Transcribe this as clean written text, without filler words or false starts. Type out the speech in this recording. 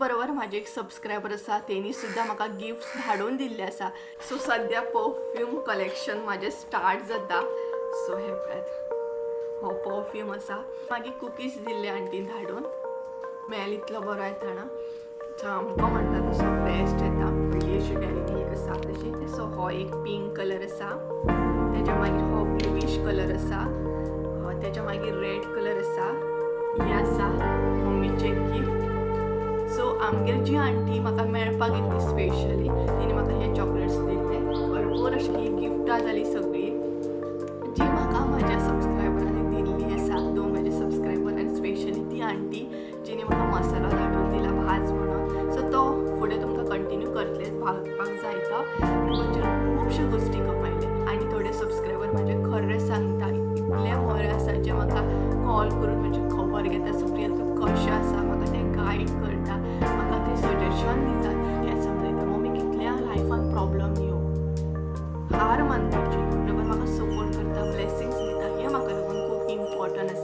बरोबर म्हाजे एक सबस्क्रायबर आसा, तेणी सुद्दां म्हाका गिफ्ट्स धाडून दिल्ले आसा. सो सद्या परफ्यूम कलेक्शन म्हाजें स्टार्ट जाता. सो हे पळयात, हो परफ्यूम आसा. मागीर कुकीज दिल्ले आंटीन धाडून. स्मेल इतलो बरो येता ना, सामको म्हणटा तसो बेस्ट येता. व्हडली अशी डेरी मिल्क आसा तशी. सो हो एक पिंक कलर आसा, तेच्या मागीर हो ब्लुईश कलर आसा, तेच्या मागीर रेड कलर आसा. हे आसा मम्मीचे गिफ्ट. सो आमगेर जी आंटी म्हाका मेळपाक येतली स्पेशली, तिणे म्हाका हे चॉकलेट्स दिल्ले. भरपूर अशी ही गिफ्टां जाली सगळीं जी म्हाका म्हाज्या सबस्क्रायबरांनी दिल्ली आसा. दोन म्हाजे सबस्क्रायबर आनी स्पेशली ती आंटी जिणे म्हाका मसालो धाडून दिला भाज म्हणून. सो तो फुडें तुमकां कंटिन्यू करतलेच, भाजपाक जाय तो. तुमचेर खुबश्यो गोश्टी कमायले आनी थोडे सबस्क्रायबर म्हाजे, खरें सांगता, इतले बरे आसा जे म्हाका कॉल करून म्हजी खबर घेता, "सुप्रिया, तूं कशें आसा?" म्हाका ते गायड करता, म्हाका ते सजेशन दितात. हें समजयता, "मम्मी, कितल्या लायफान प्रॉब्लम."